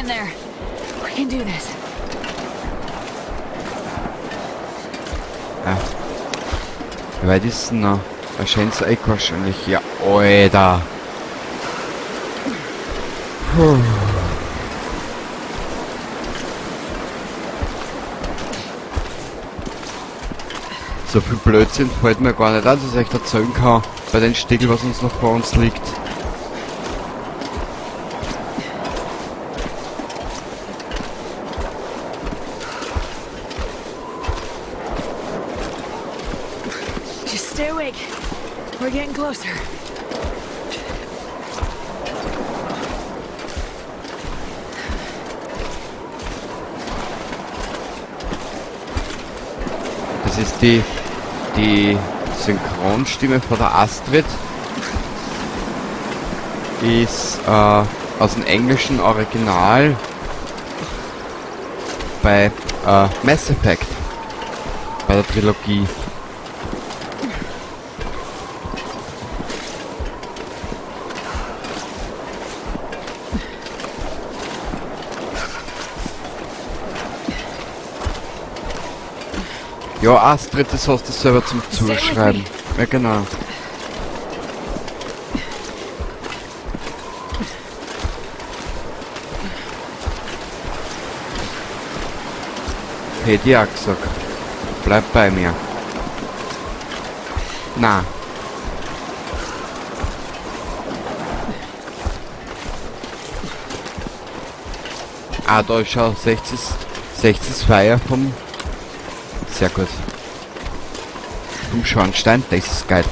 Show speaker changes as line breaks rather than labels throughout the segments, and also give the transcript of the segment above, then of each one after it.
in there. We can do this.
Ja. Wie weit ist denn noch? Wahrscheinlich so Eck wahrscheinlich. Ja, Alter. Puh. So viel Blödsinn fällt mir gar nicht an, dass ich euch erzählen kann, bei den Stickel, was uns noch vor uns liegt.
Just stay awake. We're getting closer.
Das ist die Synchronstimme von der Astrid. Ist aus dem englischen Original bei Mass Effect. Bei der Trilogie. Ja, Astrid, das hast du selber zum Zuschreiben. Ja, genau. Hätte ich auch gesagt. Bleib bei mir. Na. Ah, da ist schon 60 Feier vom... Sehr gut. Vom Schornstein, das ist geil.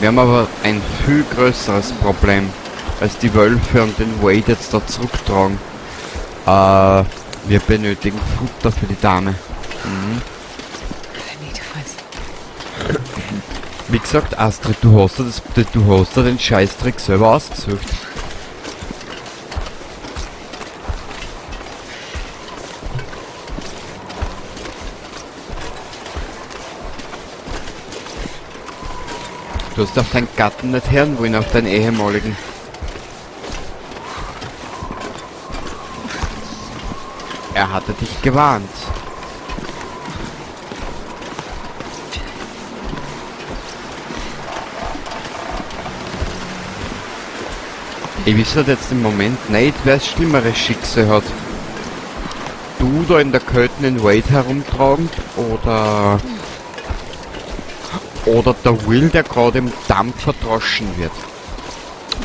Wir haben aber ein viel größeres Problem als die Wölfe und den Wade jetzt da zurücktragen. Wir benötigen Futter für die Dame. Wie gesagt, Astrid, du hast da den Scheißdreck selber ausgesucht. Du hast auf deinen Gatten nicht hören wollen, auf deinen ehemaligen. Er hatte dich gewarnt. Ich weiß halt jetzt im Moment nicht, wer das schlimmere Schicksal hat. Du da in der Kälte in Wade herumtragen oder der Will, der gerade im Dampf verdroschen wird.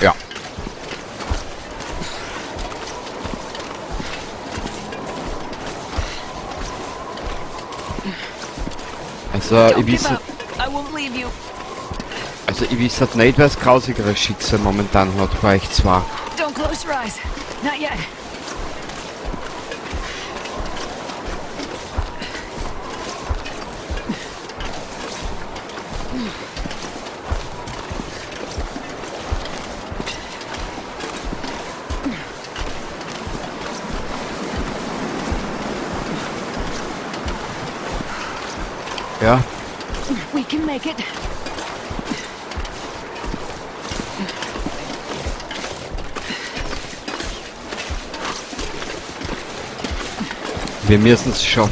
Ja. Also, ich weiß nicht, also ich weiß halt nicht, wer das grausigere Schicksal momentan hat, bei euch zwar.
Don't close your eyes. Not yet.
Ja.
We can make it.
Wir müssen es schaffen.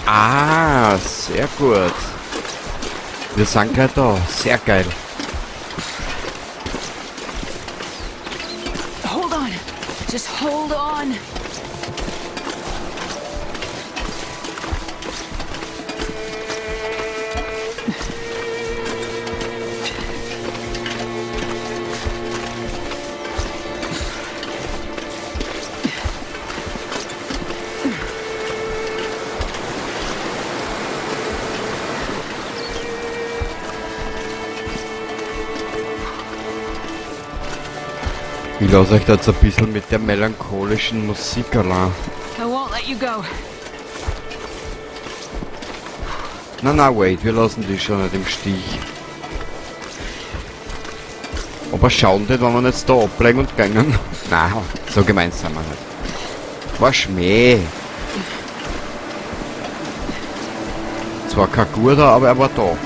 Ah, sehr gut. Wir sind gleich da. Sehr geil.
Hold on. Just hold on.
Ich lasse euch da jetzt ein bisschen mit der melancholischen Musik allein.
I won't let let you go.
Na na, wait, wir lassen die schon nicht im Stich. Aber schauen nicht, wenn wir jetzt da ablegen und gängen. Na, so gemein sind wir nicht. War Schmäh. Zwar kein guter, aber er war da.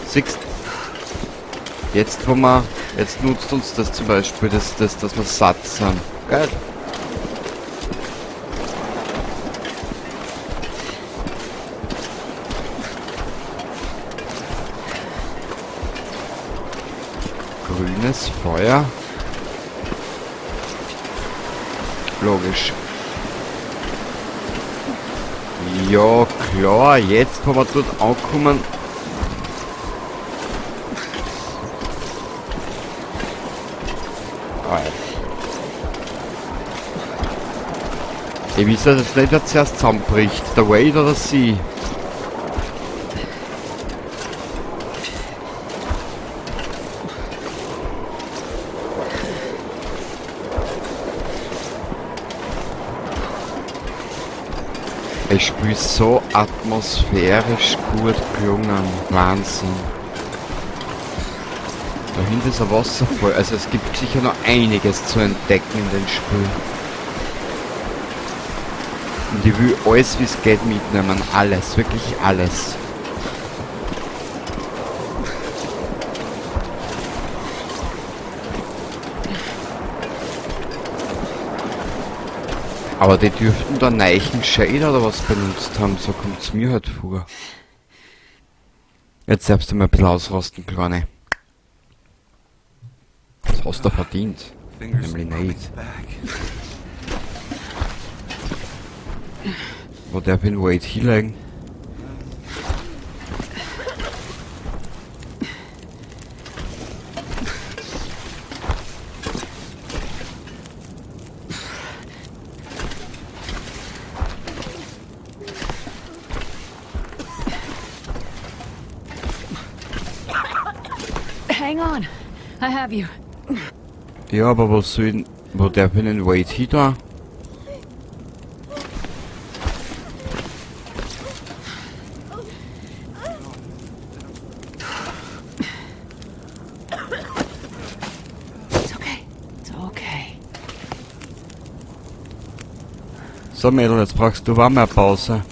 Siehst, jetzt wo wir, jetzt nutzt uns das zum Beispiel, dass wir satt sind. Geil. Grünes Feuer. Logisch. Ja, klar, jetzt wo wir dort ankommen. Ich weiß ja, dass nicht wer zuerst zusammenbricht. Der Wade oder sie? Ich spiele so atmosphärisch gut gelungen. Wahnsinn. Da hinten ist ein Wasserfall. Also es gibt sicher noch einiges zu entdecken in dem Spiel. Und ich will alles, wie es geht, mitnehmen. Alles, wirklich alles. Aber die dürften da neichen Shader oder was benutzt haben, so kommt's mir halt vor. Jetzt darfst du mal ein bisschen ausrasten, Kleine. Das hast du verdient. Nämlich nicht. Wo darf ich den Wade hinlegen?
Hang on. I have you.
Ja, aber wo soll ich, wo darf ich den Wade hin da?
It's okay. It's okay.
So Mädel, jetzt brauchst du auch mehr Pause.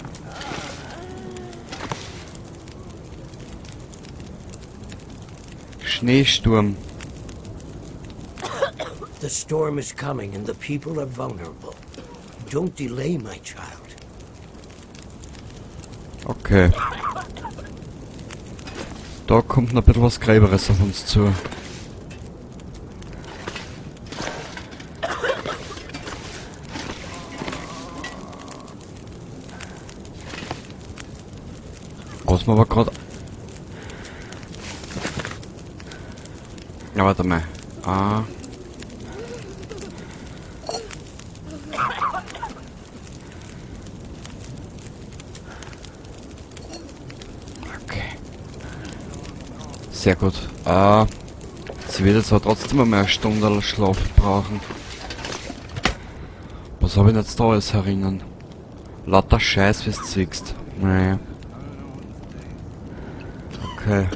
Schneesturm.
The storm is coming and the people are vulnerable. Don't delay, my child.
Okay. Da kommt noch ein bisschen was Gräberes auf uns zu. Was mir aber grad... Ja, warte mal. Ah. Okay. Sehr gut. Sie wird jetzt aber trotzdem einmal eine Stunde Schlaf brauchen. Was hab ich denn jetzt da alles herinnen? Lauter Scheiß, wie du siehst. Naja. Okay.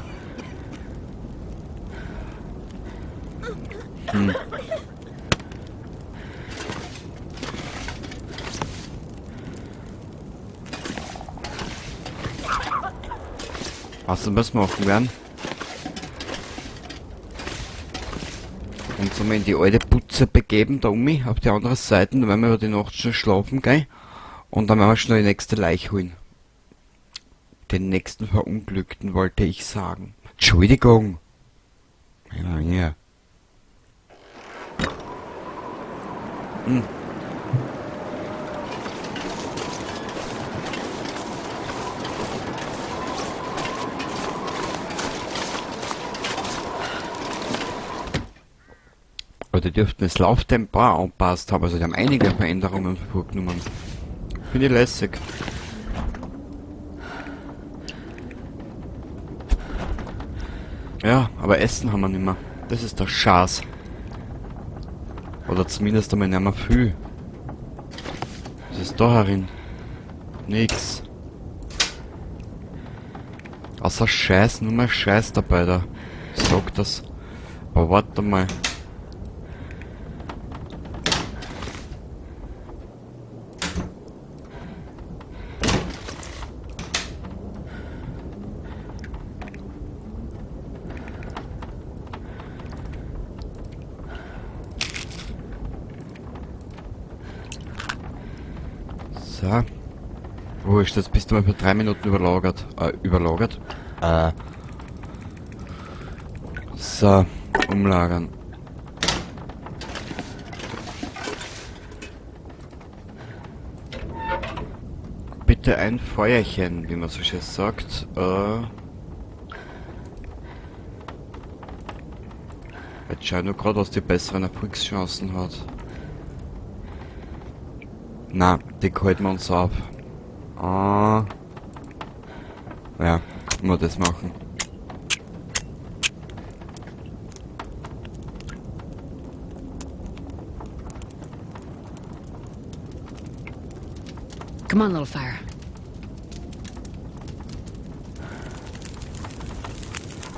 Was denn was machen werden? Uns einmal in die alte Putze begeben, da um auf die andere Seite, dann werden wir über die Nacht schon schlafen gehen. Und dann werden wir schnell die nächste Leiche holen. Den nächsten Verunglückten wollte ich sagen. Entschuldigung! Ja, ja. Aber die dürften das Lauftempo auch angepasst haben, also die haben einige Veränderungen vorgenommen. Finde ich lässig. Ja, aber Essen haben wir nicht mehr. Das ist der Schaß. Oder zumindest einmal nicht mehr viel. Was ist da herin? Nix. Außer Scheiß, nur mehr Scheiß dabei da. Sag das. Aber warte mal. So. Wurscht, jetzt bist du mal für 3 Minuten überlagert. Überlagert? So, umlagern. Bitte ein Feuerchen, wie man so schön sagt. Jetzt schau ich nur grad, was die besseren Erfolgschancen hat. Na, die halten wir uns auf. Ah. Ja, nur das machen.
Come on, little fire.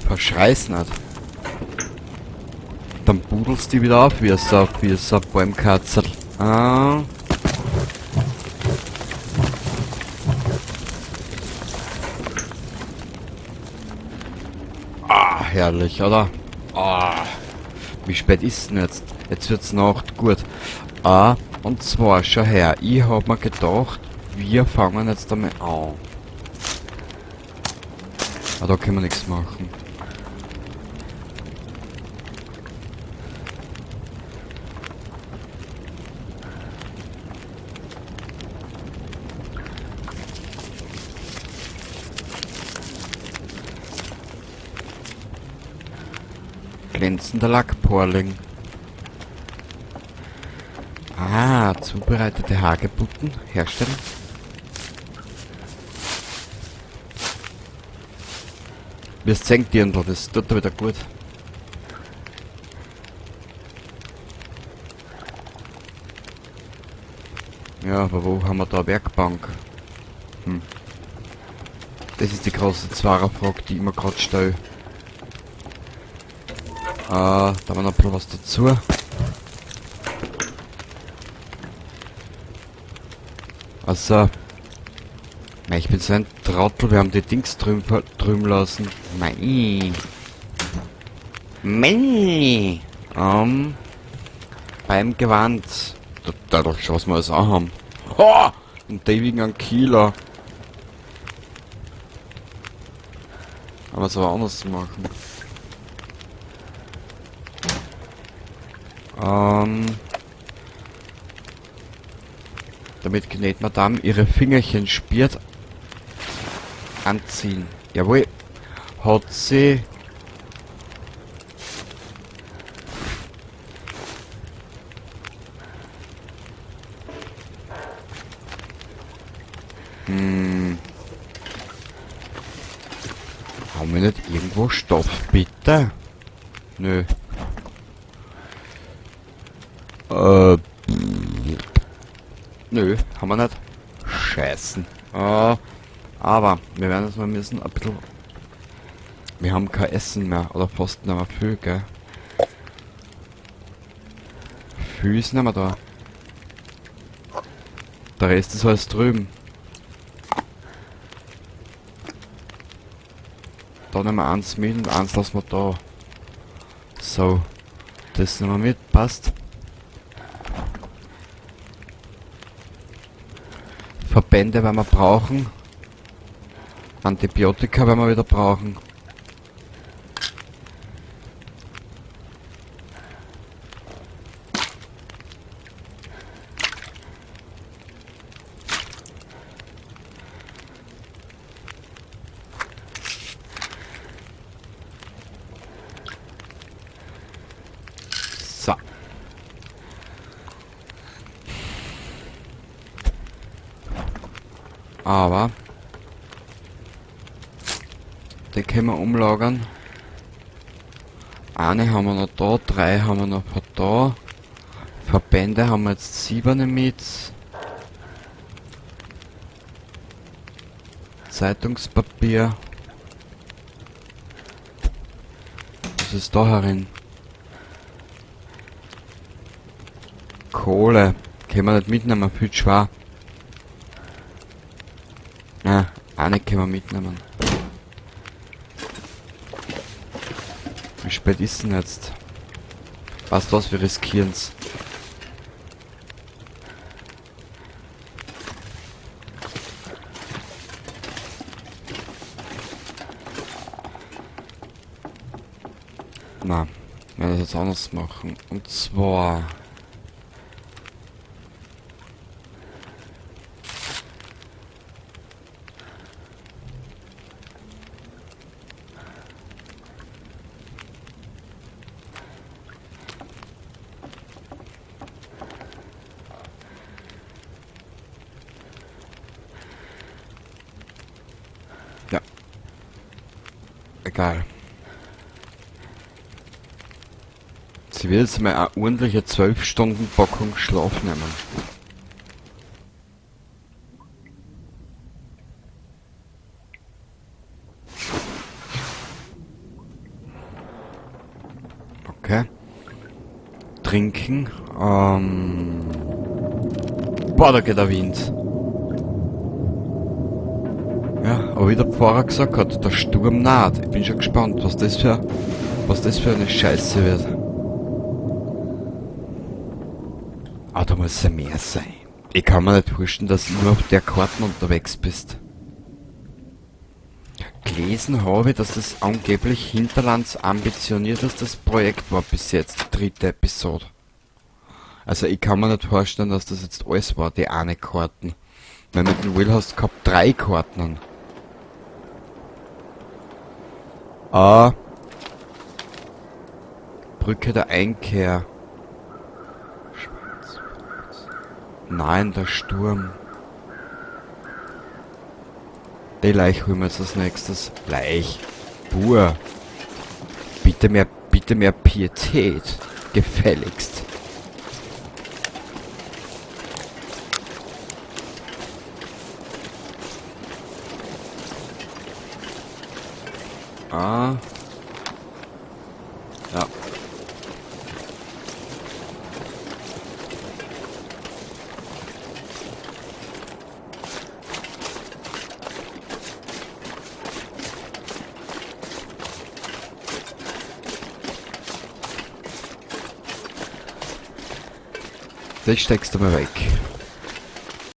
Verschreiß nicht. Dann pudelst du die wieder auf, wie so ein Bäumkatzel. Ah. Ah, herrlich, oder? Ah. Wie spät ist denn jetzt? Jetzt wird's Nacht. Gut. Ah, und zwar, schau her, ich hab mir gedacht, wir fangen jetzt einmal an. Ah, da können wir nichts machen. Glänzender Lackporling. Ah, zubereitete Hagebutten herstellen. Wirst sehen, Dirndl, das tut dir wieder gut. Ja, aber wo haben wir da eine Werkbank? Das ist die große Zwarer-Frage, die ich mir grad stelle. Da haben wir noch ein bisschen was dazu. Also, mei, ich bin so ein Trottel, wir haben die Dings drüben lassen. Mei. Mei. Beim Gewand. Da doch schon, was wir alles auch haben. Ha! Und der wegen einen Kieler. Aber es aber anders zu machen. Damit gnäd Madame ihre Fingerchen spiert. Anziehen. Jawohl. Hat sie... Haben wir nicht irgendwo Stoff, bitte? Nö. Nö, haben wir nicht. Scheißen. Aber wir werden jetzt mal müssen ein bisschen... Wir haben kein Essen mehr. Oder fast nicht mehr viel, gell? Viel ist nicht mehr da. Der Rest ist alles drüben. Da nehmen wir eins mit und eins lassen wir da. So. Das nehmen wir mit, passt. Verbände werden wir brauchen. Antibiotika werden wir wieder brauchen. So. Aber den können wir umlagern. Eine haben wir noch da, 3 haben wir noch da. Verbände haben wir jetzt 7 mit. Zeitungspapier. Was ist da herin? Kohle. Können wir nicht mitnehmen, viel zu schwer. Ja, eine können wir mitnehmen. Wie spät ist denn jetzt? Weißt du was, wir riskieren's. Na, wir werden das jetzt anders machen. Und zwar... Ja. Egal. Sie wird jetzt mal eine ordentliche 12 Stunden Packung Schlaf nehmen. Okay. Trinken. Boah, da geht der Wind. Ja, aber wie der Pfarrer gesagt hat, der Sturm naht. Ich bin schon gespannt, was das für eine Scheiße wird. Ah, da muss ja mehr sein. Ich kann mir nicht vorstellen, dass du immer auf der Karte unterwegs bist. Gelesen habe ich, dass das angeblich Hinterlands ambitioniertestes Projekt war bis jetzt, die 3. Episode. Also ich kann mir nicht vorstellen, dass das jetzt alles war, die eine Karten. Weil mit dem Will hast du gehabt 3 Karten. Ah. Brücke der Einkehr. Schwarz. Nein, der Sturm. Die Leich holen wir jetzt als nächstes. Leich. Pur. Bitte mehr Pietät. Gefälligst. Ah. Ja. Das steckst du mal weg.